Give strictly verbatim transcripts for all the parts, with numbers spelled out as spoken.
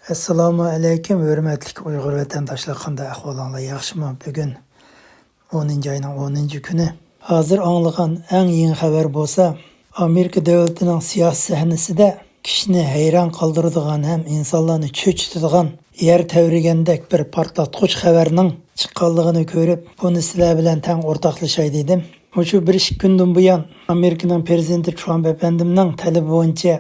ئەسسالامۇ ئەلەيكۇم، ھۆرمەتلىك ئۇيغۇر ۋەتەنداشلار، قانداق ئەھۋالىڭلار، ياخشىمۇ؟ بۈگۈن ئونىنچى ئاينىڭ ئونىنچى كۈنى. ھازىر ئاڭلىغان ئەڭ يېڭى خەۋەر بولسا، ئامېرىكا دۆلىتىنىڭ سىياسىي سەھنىسىدە كىشىنى ھەيران قالدۇرىدىغان ھەم ئىنسانلارنى چۆچۈتىدىغان يەر تەۋرىگەندەك بىر پارتلاتقۇچ خەۋەرنىڭ چىققانلىقىنى كۆرۈپ، بۇنى سىلەر بىلەن تەڭ ئورتاقلىشاي دېدىم. مۇشۇ بىر ئىككى كۈندىن بۇيان ئامېرىكىنىڭ پىرېزىدېنتى ترامپ ئەپەندىمنىڭ تەلىپى بويىچە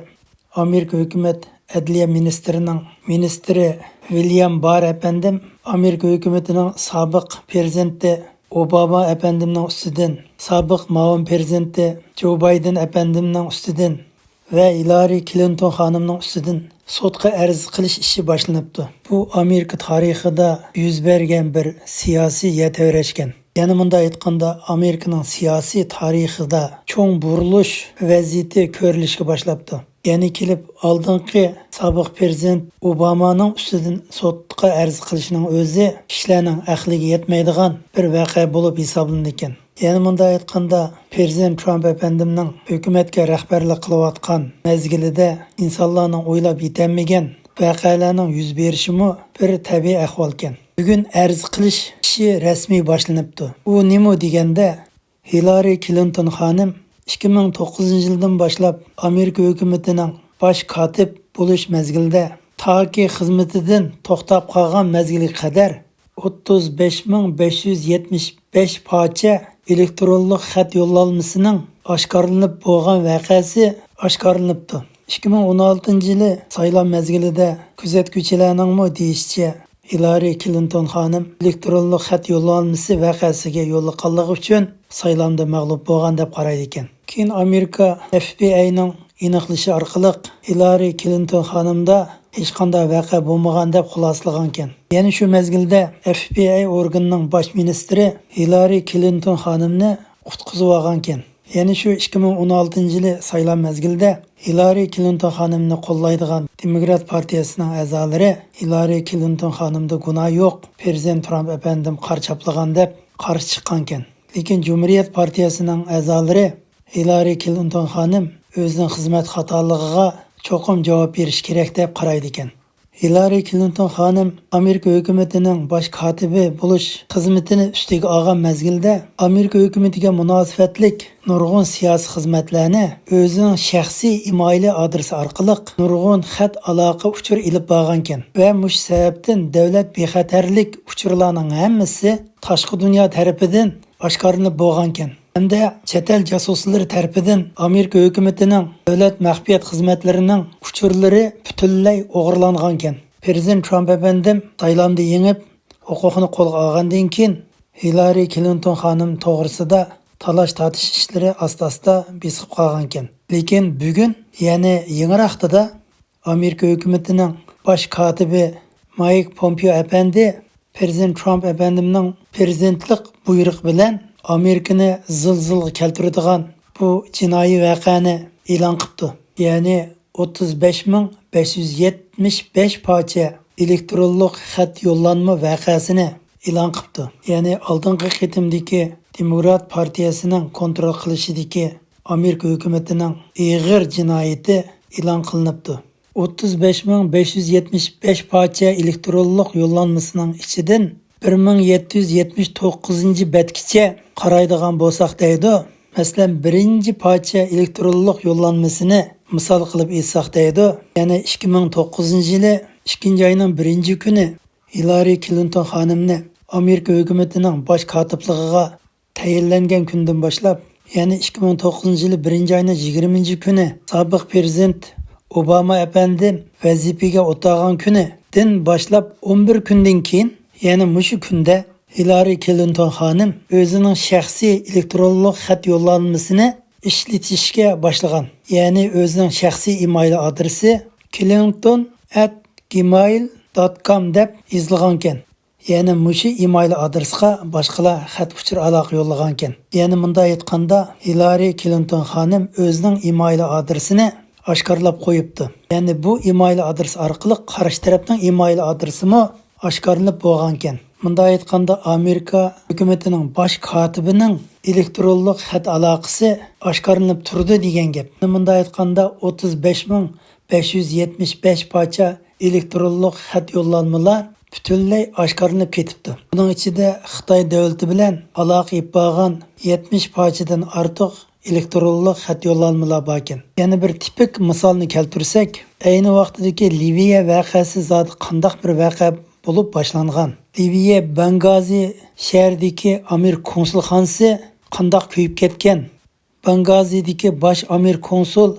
ئامېرىكا ھۆكۈمەت ئەدلىيە مىنىستىرىنىڭ مىنىستىرى ۋىليام بار ئەپەندىم ئامېرىكا ھۆكۈمىتىنىڭ سابىق پىرېزىدېنتى ئوباما ئەپەندىمنىڭ ئۈستىدىن، سابىق مۇئاۋىن پىرېزىدېنتى جو بايدېن ئەپەندىمنىڭ ئۈستىدىن ۋە ھىلارى كلىنتون خانىمنىڭ ئۈستىدىن سوتقا ئەرز قىلىش ئىشى باشلىنىپتۇ. بۇ ئامېرىكا تارىخىدا يۈز بەرگەن بىر سىياسىي يەر تەۋرەشكەن. يەنە مۇنداق ئېيتقاندا، ئامېرىكىنىڭ سىياسىي تارىخىدا چوڭ بۇرۇلۇش ۋەزىيىتى كۆرۈلۈشكە باشلاپتۇ. يەنە كېلىپ ئالدىنقى سابىق پىرېزىدېنت ئوبامانىڭ ئۈستىدىن سوتقا ئەرز قىلىشنىڭ ئۆزى كىشىلەرنىڭ ئەقلىگە يەتمەيدىغان بىر ۋەقە بولۇپ ھېسابلىنىدىكەن. يەنە مۇنداق ئېيتقاندا، پىرېزىدېنت ترامپ ئەپەندىمنىڭ ھۆكۈمەتكە رەھبەرلىك قىلىۋاتقان مەزگىلىدە ئىنسانلارنىڭ ئويلاپ يېتەلمىگەن ۋەقەلەرنىڭ يۈز بېرىشىمۇ بىر تەبىئىي ئەھۋالكەن. بۈگۈن ئەرز قىلىش ئىشى رەسمىي باشلىنىپتۇ. ئۇ نېمە دېگەندە، ھىلارى كلىنتون خانىم ئىككى مىڭ توققۇزىنچى يىلدىن باشلاپ ئامېرىكا ھۆكۈمىتىنىڭ باش كاتىپ بولۇش مەزگىلىدە تاكى خىزمىتىدىن توختاپ قالغان مەزگىلگە قەدەر ئوتتۇز بەش مىڭ بەش يۈز يەتمىش بەش پارچە ئېلېكترونلۇق خەت يوللانمىسىنىڭ ئاشكارىلىنىپ بولغان ۋەقەسى ئاشكارىلىنىپتۇ. ئىككى مىڭ ئون ئالتىنچى يىلى سايلام مەزگىلىدە كۆزەتكۈچىلەرنىڭمۇ دېيىشىچە، ھىلارى كلىنتون خانىم ئېلېكترونلۇق خەت يوللانمىسى ۋەقەسىگە يولۇققانلىقى ئۈچۈن سايلامدا مەغلۇپ بولغان دەپ قارايدىكەن. كېيىن ئامېرىكا ئەف بى ئاينىڭ ئېنىقلىشى ئارقىلىق ھىلارى كلىنتون خانىمدا ھېچقانداق ۋەقە بولمىغان دەپ خۇلاسىلىغانكەن. يەنە شۇ مەزگىلدە ئەف بى ئاي ئورگىنىنىڭ باش مىنىستىرى ھىلارى كلىنتون خانىمنى قۇتقۇزۇۋالغانكەن. يەنە شۇ ئىككى مىڭ ئون ئالتىنچى يىلى سايلام مەزگىلىدە ھىلارى كلىنتون خانىمنى قوللايدىغان دېموكرات پارتىيەسىنىڭ ئەزالىرى ھىلارى كلىنتون خانىمدا گۇناھ يوق، پىرېزىدېنت ترامپ ئەپەندىم قارا چاپلىغان دەپ قارشى چىققانكەن. لېكىن جۇمھۇرىيەت پارتىيەسىنىڭ ئەزالىرى ھىلارى كلىنتون خانىم ئۆزىنىڭ خىزمەت خاتالىقىغا چوقۇم جاۋاب بېرىشى كېرەك دەپ قارايدىكەن. ھىلارى كلىنتون خانىم ئامېرىكا ھۆكۈمىتىنىڭ باش كاتىپى بولۇش خىزمىتىنى ئۈستىگە ئالغان مەزگىلدە، ئامېرىكا ھۆكۈمىتىگە مۇناسىۋەتلىك نۇرغۇن سىياسىي خىزمەتلەرنى ئۆزىنىڭ شەخسىي ئىمېيلى ئادرېسى ئارقىلىق نۇرغۇن خەت ئالاقە ئۇچۇرى ئېلىپ بارغانىكەن ۋە مۇشۇ سەۋەبتىن دۆلەت بىخەتەرلىك ئۇچۇرلارنىڭ ھەممىسى تاشقى دۇنيا تەرىپىدىن ئاشكارىلىنىپ بولغانىكەن ھەمدە چەت ئەل جاسۇسلىرى تەرىپىدىن ئامېرىكا ھۆكۈمىتىنىڭ دۆلەت مەخپىيەت خىزمەتلىرىنىڭ ئۇچۇرلىرى پۈتۈنلەي ئوغرىلانغانىكەن. پىرېزىدېنت ترامپ ئەپەندىم سايلامدا يېڭىپ، ھوقۇقنى قولغا ئالغاندىن كېيىن، ھىلارى كلىنتون خانىم توغرىسىدا تالاش-تارتىش ئىشلىرى ئاستا-ئاستا بېسىقىپ قالغانىكەن. لېكىن بۈگۈن، يەنى يېڭىراقتىدا، ئامېرىكا ھۆكۈمىتىنىڭ باش كاتىپى مايك پومپېئو ئەپەندى پىرېزىدېنت ترامپ ئەپەندىمنىڭ پىرېزىدېنتلىق بۇيرۇقى بىلەن ئامېرىكىنى زىلزىلغا كەلتۈرىدىغان بۇ جىنايى ۋەقەنى ئېلان قىپتۇ. يەنى ئوتتۇز بەش مىڭ بەش يۈز يەتمىش بەش پارچە ئېلېكترونلۇق خەت يوللانما ۋەقەسىنى ئېلان قىپتۇ. يەنى ئالدىنقى قېتىمدىكى دېموكرات پارتىيەسىنىڭ كونترول قىلىشىدىكى ئامېرىكا ھۆكۈمىتىنىڭ ئېغىر جىنايىتى ئېلان قىلىنىپتۇ. ئوتتۇز بەش مىڭ بەش يۈز يەتمىش بەش پارچە ئېلېكترونلۇق يوللانمىسىنىڭ ئىچىدىن بىر مىڭ يەتتە يۈز يەتمىش توققۇزىنچى بەتكىچە قارايدىغان بولساق دەيدۇ. مەسىلەن، بىرىنچى پارچە ئېلېكترونلۇق يوللانمىسىنى مىسال قىلىپ ئېيتساق دەيدۇ. يەنى ئىككى مىڭ توققۇزىنچى يىلى ئىككىنچى ئاينىڭ بىرىنچى كۈنى ھىلارى كلىنتون خانىمنى ئامېرىكا ھۆكۈمىتىنىڭ باش كاتىپلىقىغا تەيىنلەنگەن كۈندىن باشلاپ، يەنى ئىككى مىڭ توققۇزىنچى يىلى بىرىنچى ئاينىڭ يىگىرمىنچى كۈنى سابىق پىرېزىدېنت ئوباما ئەپەندىم ۋەزىپىگە ئولتۇرغان كۈنىدىن باشلاپ ئون بىر كۈندىن كېيىن، يەنى مۇشۇ كۈندە ھىلارى كلىنتون خانىم ئۆزىنىڭ شەخسىي ئېلېكترونلۇق خەت يوللانمىسىنى ئىشلىتىشكە باشلىغان. يەنى ئۆزىنىڭ شەخسىي ئىمېيل ئادرېسى كلىنتون ئەت گمېيل دات كام دەپ يېزىلغانكەن. يەنى مۇشۇ ئىمېيل ئادرېسقا باشقىلار خەت ئۇچۇر ئالاقە يوللىغانىكەن. يەنى مۇنداق ئېيتقاندا، ھىلارى كلىنتون خانىم ئۆزىنىڭ ئىمېيل ئادرېسىنى ئاشكارىلاپ قويۇپتۇ. يەنى بۇ ئىمېيل ئادرېسى ئارقىلىق قارشى تەرەپنىڭ ئىمېيل ئادرېسىمۇ ئاشكارىلىنىپ بولغانىكەن. مۇنداق ئېيتقاندا، ئامېرىكا ھۆكۈمىتىنىڭ باش كاتىپىنىڭ ئېلېكترونلۇق خەت ئالاقىسى ئاشكارىلىنىپ تۇرىدۇ دېگەن گەپ. مۇنداق ئېيتقاندا، ئوتتۇز بەش مىڭ بەش يۈز يەتمىش بەش پارچە ئېلېكترونلۇق خەت يوللانمىلار پۈتۈنلەي ئاشكارىلىنىپ كېتىپتۇ. بۇنىڭ ئىچىدە خىتاي دۆلىتى بىلەن ئالاقە ئېلىپ بارغان يەتمىش پارچىدىن ئارتۇق ئېلېكترونلۇق خەت يوللانمىلار باركەن. يەنە بىر تىپىك مىسالنى كەلتۈرسەك، ئەينى ۋاقتىدىكى لىۋىيە ۋەقەسى زادى قانداق بىر ۋەقە بولۇپ باشلانغان؟ لىۋىيە بەنگازى شەھىرىدىكى ئامېرىكا كونسۇلخانىسى قانداق كۆيۈپ كەتكەن؟ بەنگازىدىكى باش ئامېرىكا كونسۇل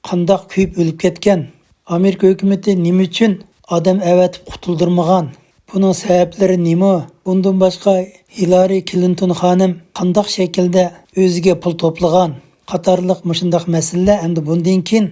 قانداق كۆيۈپ ئۆلۈپ كەتكەن؟ ئامېرىكا ھۆكۈمىتى نېمە ئۈچۈن ئادەم ئەۋەتىپ قۇتۇلدۇرمىغان؟ بۇنىڭ سەۋەبلىرى نېمە؟ ئۇندىن باشقا، ھىلارى كلىنتون خانىم قانداق شەكىلدە ئۆزىگە پۇل توپلىغان؟ قاتارلىق مۇشۇنداق مەسىلىلەر ئەمدى بۇندىن كېيىن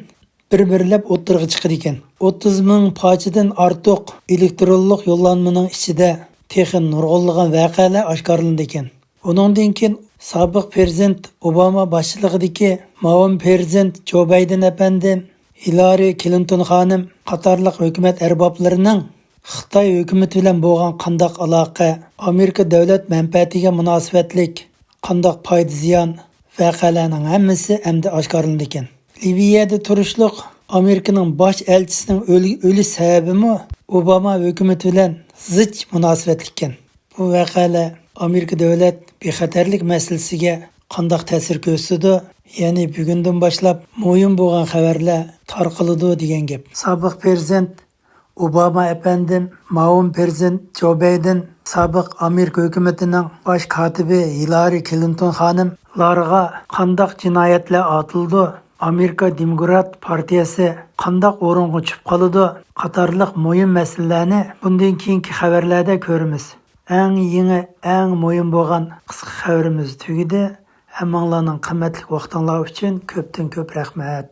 بىر-بىرلەپ ئوتتۇرىغا چىقىدىكەن. ئوتتۇز مىڭ پارچىدىن ئارتۇق ئېلېكترونلۇق يوللانمىنىڭ ئىچىدە تېخى نۇرغۇنلىغان ۋەقەلەر ئاشكارىلىنىدىكەن. ئۇنىڭدىن كېيىن سابىق پىرېزىدېنت ئوباما باشچىلىقىدىكى مۇئاۋىن پىرېزىدېنت جو بايدېن ئەپەندىم، ھىلارى كلىنتون خانىم قاتارلىق ھۆكۈمەت ئەربابلىرىنىڭ خىتاي ھۆكۈمىتى بىلەن بولغان قانداق ئالاقە، ئامېرىكا دۆلەت مەنپەئەتىگە مۇناسىۋەتلىك قانداق پايدا-زىيان، ۋەقەلەرنىڭ ھەممىسى ئەمدى ئاشكارىلىنىدىكەن. لىۋىيەدە تۇرۇشلۇق ئامېرىكىنىڭ باش ئەلچىسىنىڭ ئۆلى-، ئۆلۈش سەۋەبىمۇ ئوباما ھۆكۈمىتى بىلەن زىچ مۇناسىۋەتلىككەن. بۇ ۋەقەلەر ئامېرىكا دۆلەت بىخەتەرلىك مەسىلىسىگە قانداق تەسىر كۆرسىتىدۇ؟ يەنى بۈگۈندىن باشلاپ مۇھىم بولغان خەۋەرلەر تارقىلىدۇ دېگەن گەپ. سابىق پىرېزىدېنت ئوباما ئەپەندىم، مۇئاۋىن پىرېزىدېنت جو بايدېن، سابىق ئامېرىكا ھۆكۈمىتىنىڭ باش كاتىپى ھىلارى كلىنتون خانىملارغا قانداق جىنايەتلەر ئاتىلىدۇ؟ ئامېرىكا دېموكرات پارتىيەسى قانداق ئورۇنغا چۈشۈپ قالىدۇ؟ قاتارلىق مۇھىم مەسىلىلەرنى بۇندىن كېيىنكى خەۋەرلەردە كۆرىمىز. ئەڭ يېڭى، ئەڭ مۇھىم بولغان قىسقا خەۋىرىمىز تۈگىدى. ھەممىڭلارنىڭ قىممەتلىك ۋاقتىڭلار ئۈچۈن كۆپتىن كۆپ رەھمەت.